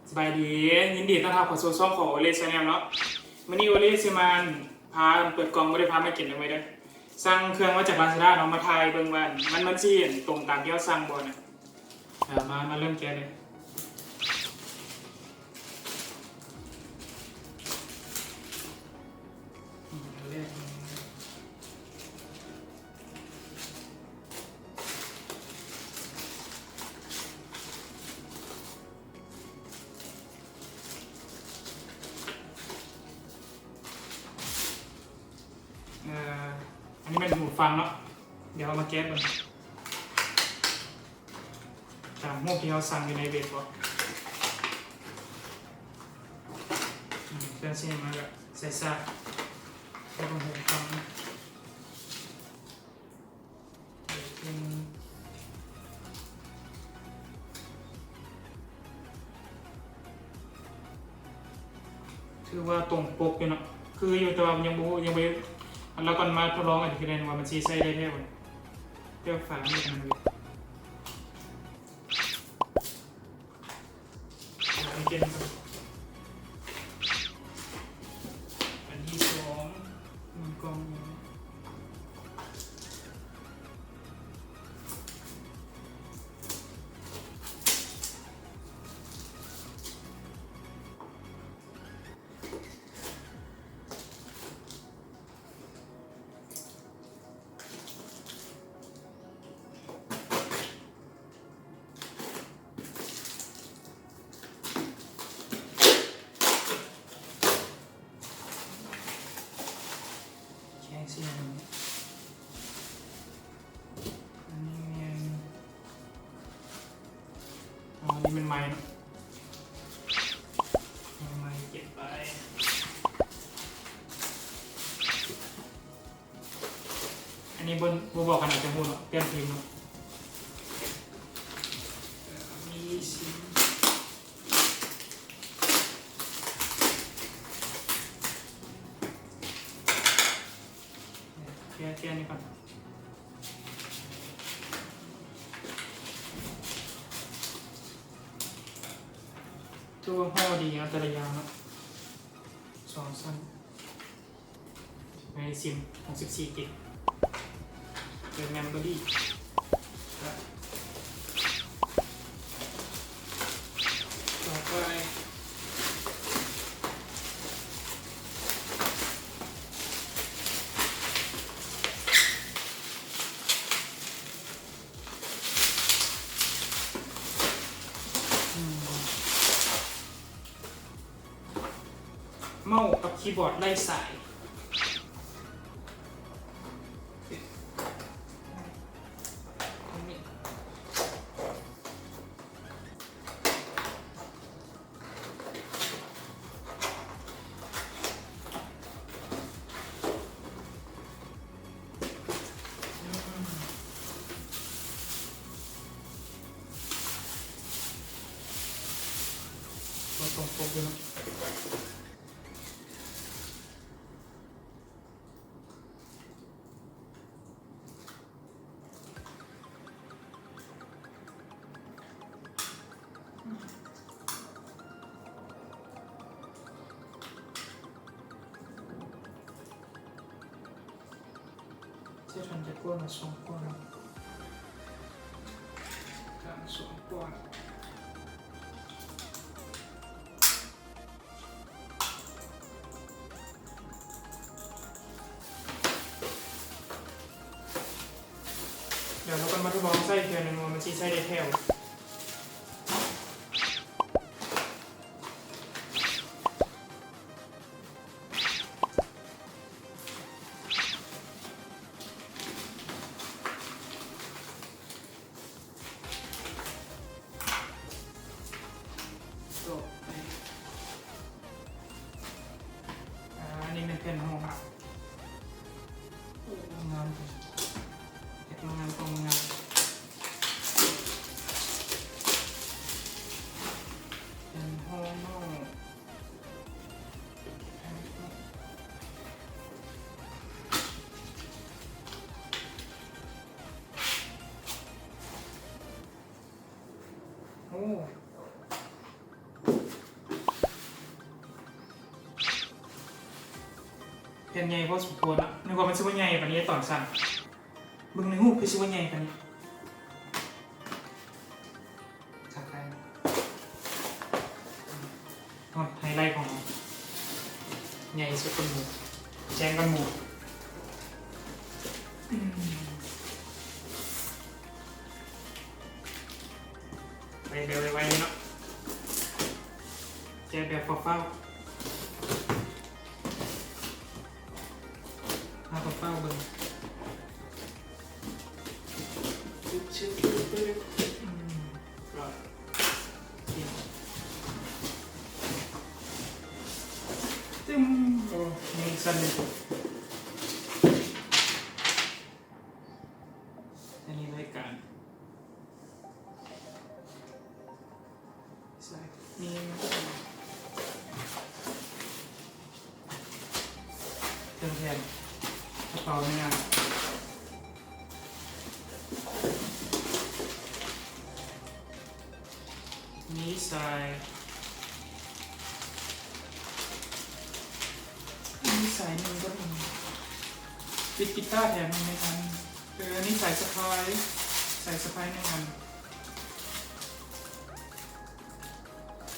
ສະບາຍດີ ຍິນດີຕ້ອນຮັບເຂົ້າສູ່ຊ່ອງຂອງໂອເລແຊນແນວເນາະ. ມື້ນີ້ໂອເລຊິມາພາເປີດກ່ອງ ບໍ່ໄດ້ພາມາກິນເດີ ມື້ເດີ. ສັ່ງເຄື່ອງມາຈາກລາຊາດ້າເນາະ ມາຖ່າຍເບິ່ງວ່າມັນ ມັນຊິຕົງຕາມທີ່ເຮົາສັ່ງບໍ່ນະ. ເອົາ ມາ ມາເລີ່ມແກະເລີຍ. ເອີ ອັນນີ້ແມ່ນຫູຟັງເນາະ. ດຽວເຮົາມາແກະເບິ່ງຕາມຮູບທີ່ເຮົາສັ່ງຢູ່ໃນເວັບບໍ່. ອືມ ເຄື່ອງຊິມາແບບໃສ່ຊາກ ແລ້ວກໍຫູຟັງ. ເປັນ ຖືວ່າຕົງປົກຢູ່ເນາະ ຄືຢູ່ ແຕ່ວ່າມັນຍັງບໍ່ ຍັງບໍ່ ລາວກ່ອນມາທົດລອງ ອັນນີ້ຄືແມ່ນວ່າມັນຊິໃຊ້ໄດ້ແທ້ບໍ່. ແຕ່ວ່າຝາມັນຍັງ ອັນນີ້ເປັນ ອັນທີສອງ ມັນກ່ອງ ແຂງຊິອັນນີ້ ອັນນີ້ແມ່ນ ອໍ ອັນນີ້ແມ່ນໄມ້ເນາະ ເອົາໄມ້ເກັບໄວ້. ອັນນີ້ບໍ່ ບໍ່ບອກກັນອາດຈະຮູ້ເນາະ ປ່ຽນທີມເນາະ ມີຊິມ ເຄຍ ເຄຍນີ້ກ່ອນ. ຖືວ່າຫໍ່ດີເນາະ ແຕ່ລະຢ່າງເນາະ ສອງຊັ້ນ. ໄມ້ຊິມ ຫົກສິບສີ່ກິກ ເປັນແມມເບີຣີ ແລ້ວຕໍ່ໄປ ອືມ ເມົ້າກັບຄີບອດໄຮ້ສາຍ. ບໍ່ຕ້ອງປົກຢູ່ເນາະ. ຈະທັນຈະກວ້າງລະສອງກ້ອນ ກາງສອງກ້ອນ. ດຽວເຮົາກໍມາທົດລອງໃຊ້ເທື່ອໜຶ່ງວ່າມັນຊິໃຊ້ໄດ້ແທ້ບໍ່. ຕໍ່ໄປ ອາ ອັນນີ້ແມ່ນແຜ່ນຮອງ ງາມ ເຮັດມາງາມ ຕ້ອງງາມ ແຜ່ນຮອງເນາະ. ໂອ້ ນໃຫຍ່ພໍສົມຄວນເນາະ. ນຶກວ່າມັນຊິບໍ່ໃຫຍ່ປານນີ້ຕອນສັ່ງ. ເບິ່ງໃນຮູບຄືຊິບໍ່ໃຫຍ່ປານນີ້. ຄັກໄດ໋. ໂອ້ຍ ໄຮໄລຂອງເຮົາ ໃຫຍ່ສຸດກວ່າໝູ່ ແຊງກວ່າໝູ່. ອືມ ໄປແບບໄວໆເນາະ ແກະແບບຟ້າວໆ. ເຮົາກໍຟ້າວເບິ່ງ. ອືມ ຕຶ້ມ ໂອ້ ຍັງສັ່ນຢູ່. ອັນນີ້ລາຍການ ໃສ່ນີ້ ເຄື່ອງແຖມ ກະເປົາໜຶ່ງອັນ ມີສາຍ ມີສາຍໜຶ່ງກໍມີ ປິດກີຕາແຖມໃຫ້ແນ່ອັນ. ເອີ ອັນນີ້ສາຍສະພາຍ ສາຍສະພາຍໜຶ່ງອັນ.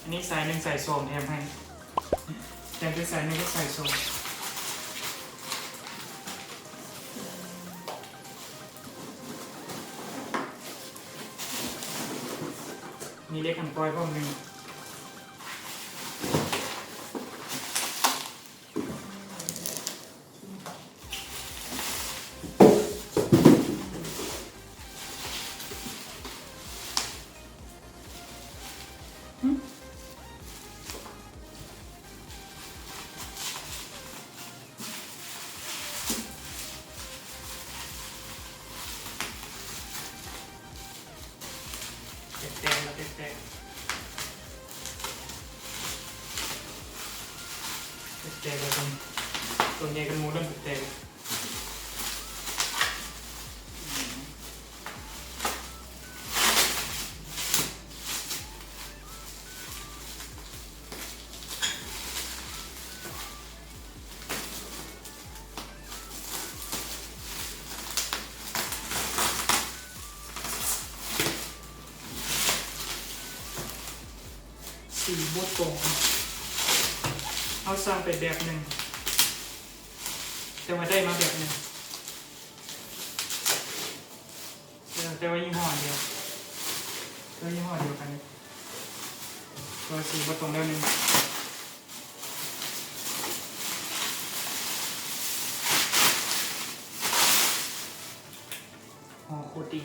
ອັນນີ້ສາຍໜຶ່ງ ສາຍສອງແຖມໃຫ້ ແຖມເປັນສາຍໜຶ່ງກັບສາຍສອງ. ມີເຫຼັກຂັນປ້ອຍພ້ອມໜຶ່ງ. ແຕກໆ ແຕກໆ ແຕກໆ ແລ້ວ ໂຕໃຫຍ່ກວ່າໝູ່ເລີ່ມແຕກໆ. ສີບໍ່ຕົງເນາະ ເຮົາສັ່ງໄປແບບໜຶ່ງ ແຕ່ວ່າໄດ້ມາແບບໜຶ່ງ. ເອີ ແຕ່ວ່າຍີ່ຫໍ້ດຽວ ແຕ່ວ່າຍີ່ຫໍ້ດຽວກັນ ແຕ່ວ່າສີບໍ່ຕົງແລ້ວໜຶ່ງ. ໂອ້ ໂຄດດີ.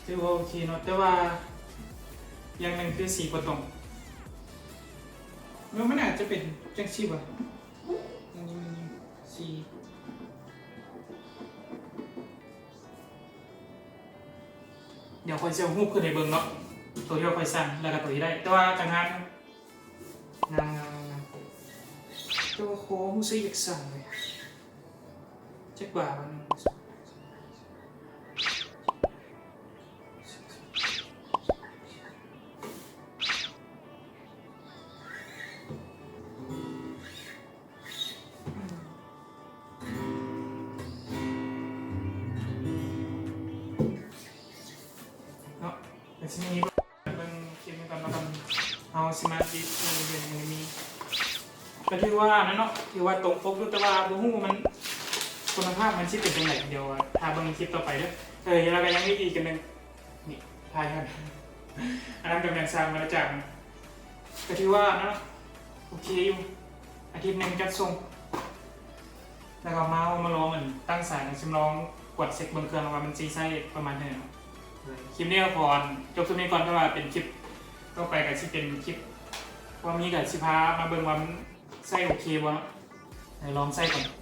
ຖືວ່າໂອເຄເນາະ ແຕ່ວ່າຢ່າງໜຶ່ງຄືສີບໍ່ຕົງ ແລ້ວມັນອາດຈະເປັນຈັ່ງຊີ້ຫວາ ອັນນີ້ມັນສີ ດຽວຂ້ອຍຊິເອົາຮູບຂຶ້ນໃຫ້ເບິ່ງເນາະ ໂຕທີ່ວ່າຂ້ອຍສັ່ງ ແລ້ວກໍໂຕທີ່ໄດ້ ແຕ່ວ່າກະງາມ ງາມໆ ແຕ່ວ່າໂຄຮູ້ສຶກຢາກສັ່ງເລີຍ ຈັກບາດວະ ໜຶ່ງ ສອງ ສາມ ເນາະ ແຕ່ຊິມີ ເບິ່ງຄລິບນີ້ກ່ອນເນາະ ເຮົາຊິມາຕິດເລື່ອງເຮັດອັນນີ້ ກໍຖືວ່ານັ້ນເນາະ ຖືວ່າຕົງປົກຢູ່ ແຕ່ວ່າບໍ່ຮູ້ວ່າມັນ ຄຸນນະພາບມັນຊິເປັນຈັ່ງໃດ ດຽວຖ້າເບິ່ງຄລິບຕໍ່ໄປເດີ. ເອີ ແລ້ວກໍຍັງມີອີກອັນໜຶ່ງ ຖ່າຍຫັ້ນ ອັນນັ້ນກໍແມ່ນຊ່າງມາຈາກ ກໍຖືວ່າເນາະ ໂອເຄຢູ່ ອາທິດໜຶ່ງຈັດສົ່ງ. ແລ້ວກໍມາເຮົາມາລອງອັນຕັ້ງສາຍ ຊິມາລອງກວດເຊັກເບິ່ງເຄື່ອງວ່າມັນຊິໃຊ້ປະມານເທົ່າໃດເນາະ. ຄລິບນີ້ກໍຂໍຈົບສ່ຳນີ້ກ່ອນ ແຕ່ວ່າເປັນຄລິບຕໍ່ໄປກໍຊິເປັນຄລິບ ວ່າມີກໍຊິພາມາເບິ່ງວ່າມັນໃຊ້ໂອເຄບໍ່ເນາະ. ເອີ ລອງໃຊ້ກ່ອນ.